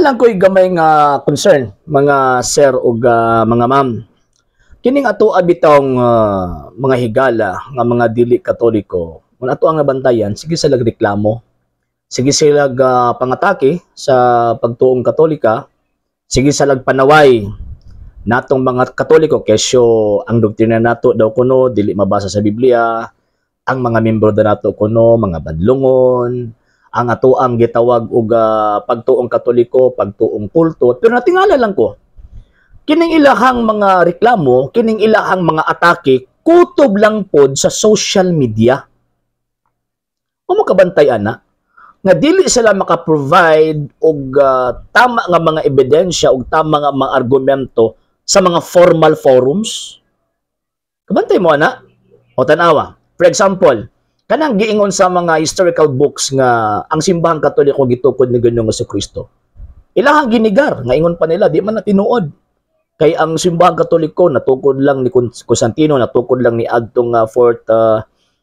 Naa lang ko'y gamay nga concern, mga sir ug mga ma'am. Kining ato bitawng mga higala nga mga dili Katoliko, kung ato ang nabantayan, sige sila reklamo. Sige sila pangatake sa pagtuong Katolika, sige sila panaway natong mga Katoliko kesyo ang doktrina nato daw kuno dili mabasa sa Biblia, ang mga membro daw nato kuno mga badlongon, ang ato ang gitawag og pagtuong Katoliko, pagtuong kulto. Pero natingala lang ko, kining ilahang mga reklamo, kining ilahang mga atake, kutob lang pod sa social media. Kung makabantay ana, nga dili sila maka-provide og tama nga mga ebidensya og tama nga mga argumento sa mga formal forums. Kabantay mo ana? O tanawa. For example, kanang giingon sa mga historical books nga ang Simbahang Katoliko gitukod ni Ginoong Kristo. Ilahang ginigar, nga ingon pa nila di man na tinuod. Kay ang Simbahang Katoliko natukod lang ni Constantino, natukod lang ni adtong 4th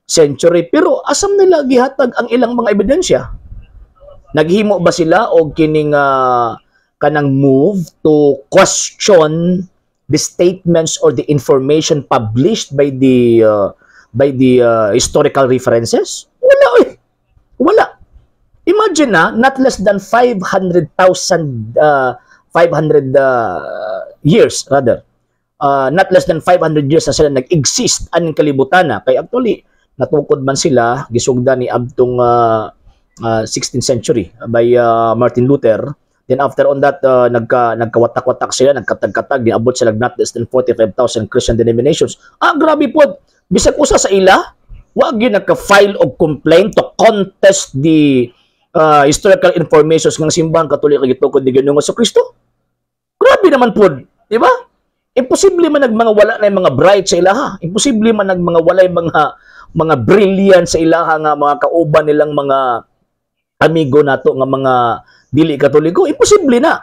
century. Pero asam nila gihatag ang ilang mga ebidensya? Naghimo ba sila og kining kanang move to question the statements or the information published by the historical references? Wala eh. Wala. Imagine na, not less than 500,000 500 years rather. Not less than 500 years na sila nag-exist aning kalibutan na. Kay actually, natukod man sila, gisugda ni adtong 16th century by Martin Luther. Then after on that, nagkawatak-watak sila, nagkatag-katag, niabot sila not less than 45,000 Christian denominations. Ah, grabe po. Bisag usa sa ila, wa gyud nagka-file og complaint to contest the historical informations ng Simbahang Katoliko gitukod ni Ginoong Kristo. Grabe naman pod, di ba? Imposible man nag mga wala na yung mga bright sa ilaha. Imposible man nag mga wala yung mga brilliant sa ilaha nga mga kauban nilang mga amigo nato nga mga dili Katoliko. Imposible na.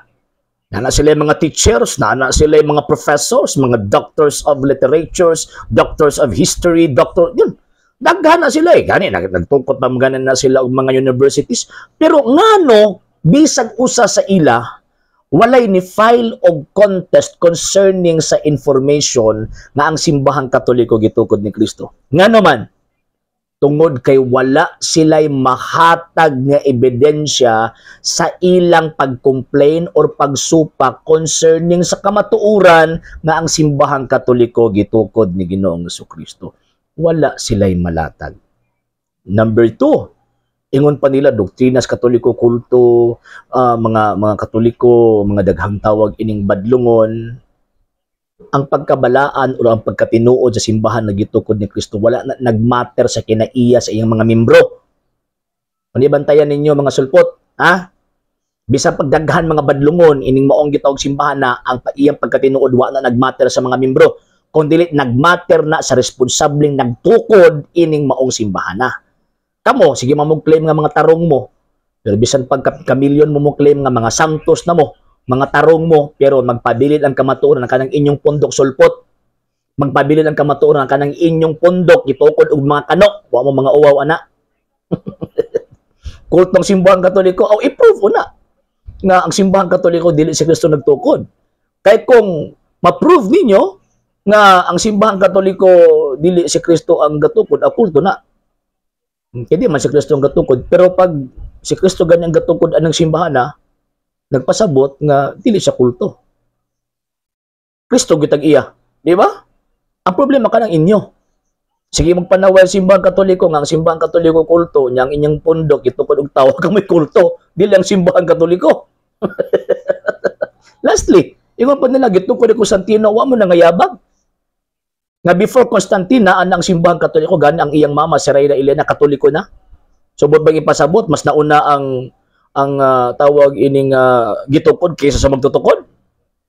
Nana sila yung mga teachers, nana sila yung mga professors, mga doctors of literatures, doctors of history, doctor, yun. Daghan na sila eh. Gani, nagtungkot pa ganan na sila og mga universities. Pero ngano, bisag usa sa ila, walay ni file og contest concerning sa information nga ang Simbahang Katoliko gitukod ni Kristo? Ngano man? Tungod kay wala sila'y mahatag nga ebidensya sa ilang pag-complain or pagsupak concerning sa kamatuoran nga ang Simbahang Katoliko gitukod ni Ginoong Kristo. Wala sila'y malatag. Number two, ingon pa nila doktrinas Katoliko kulto, mga Katoliko, mga daghang tawag ining badlongon. Ang pagkabalaan o ang pagkatinuod sa simbahan na gitukod ni Kristo wala na nagmatter sa kinaiya sa iyang mga membro. Ano bantayan ninyo, mga sulpot, ha? Bisan pagdaghan mga badlongon ining maong gitawag simbahan na ang iyang pagkatinuod wa na nagmatter sa mga membro. Kung dili nagmatter na sa responsableng nagtukod ining maong simbahan na. Kamo, sige mo claim nga mga tarong mo. Pero bisan pag kamilyon mo mo claim nga mga santos na mo, mga tarong mo, pero magpabilin ang kamatuoran ang kanang inyong pundok, sulpot. Magpabilin ang kamatuoran ang kanang inyong pundok, gitukod og mga kano, wa mo mga uwaw ana. Kultong Simbahang Katoliko, aw i-prove una nga ang Simbahang Katoliko dili si Kristo nagtukod. Kay kung ma-prove ninyo nga ang Simbahang Katoliko dili si Kristo ang gatukod, ang kulto na. Hindi man si Kristo ang gatukod, pero pag si Kristo gani ang gatukod anang simbahan na, nagpasabot nga dili siya kulto. Kristo gitag iya, di ba? Ang problema ka ng inyo. Sige magpanaway Simbahang Katoliko nga ang Simbahang Katoliko kulto, nya ang inyong pundok itukod og tawo kang may kulto, dili ang Simbahang Katoliko. Lastly, ingon pa nila gitukod ni Constantino, wa mo na nga yabag. Nga before Constantina ang Simbahang Katoliko, gani ang iyang mama si Reyna Elena Katoliko na. So buot bang ipasabot mas nauna ang tawag ining gitukod kaysa sa magtutukod?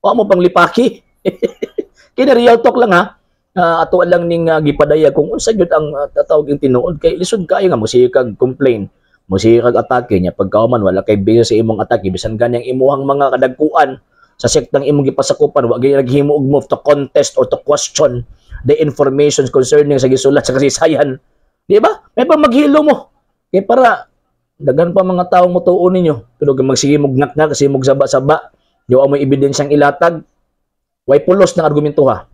Wa mo pang lipaki. Kini real talk lang ha. Ato lang ning gipadayag kung unsa gyud ang tawag ing tinuod kay lisod kaayo nga mosige kag complain, mosige kag atake niya pagkauman wala kay base sa imong atake, bisan gani ang imuhang mga kadagkuan sa sektang imong gipasakupan wa gyud naghimo og move to contest or to question the information concerning sa gisulat sa kasaysayan. Di ba? May pa maghilo mo. Kay para Daghan pa mga taong motuo ninyo. Pero kung magsige mog ngak-ngak, sige mog saba-saba, di mo ebidensyang ilatag, way pulos ng argumento ha.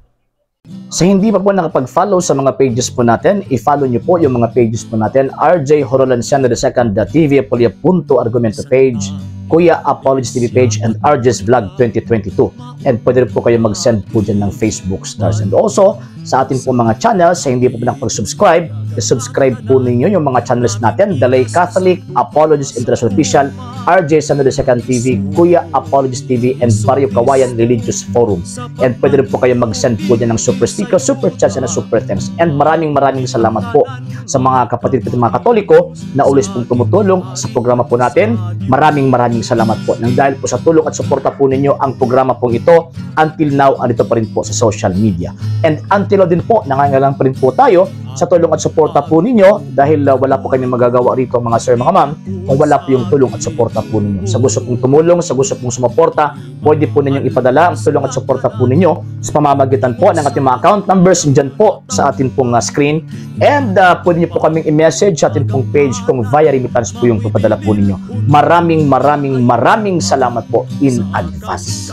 Sa hindi pa po nakapag-follow sa mga pages po natin, i-follow nyo po yung mga pages po natin: RJ Horolanciano II, TV Apolia Punto Argumento page, Kuya Apologies TV page, and RJ's Vlog 2022. And pwede rin po kayo mag-send po dyan ng Facebook stars. And also, sa atin po mga channels, sa hindi po nakapag-subscribe, i-subscribe po ninyo yung mga channels natin: The Lay Catholic, Apologies International Official, RJ Sano II TV, Kuya Apologies TV, and Barrio Kawayan Religious Forum. And pwede rin po kayo mag-send po dyan ng super sticker, super chats, and super thanks. And maraming maraming salamat po sa mga kapatid po mga Katoliko na always pong tumutulong sa programa po natin. Maraming maraming salamat po. Nang dahil po sa tulong at suporta po ninyo, ang programa pong ito until now andito pa rin po sa social media. And until now din po, nangangailangan pa rin po tayo sa tulong at suporta po ninyo dahil wala po kami magagawa rito, mga sir, mga ma'am, kung wala po yung tulong at suporta po ninyo. Sa gusto pong tumulong, sa gusto pong sumuporta, pwede po ninyong ipadala ang tulong at suporta po ninyo sa pamamagitan po ng ating mga account numbers dyan po sa atin pong screen. And pwede niyo po kaming i-message sa atin pong page kung via remittance po yung papadala po ninyo. Maraming maraming maraming salamat po in advance.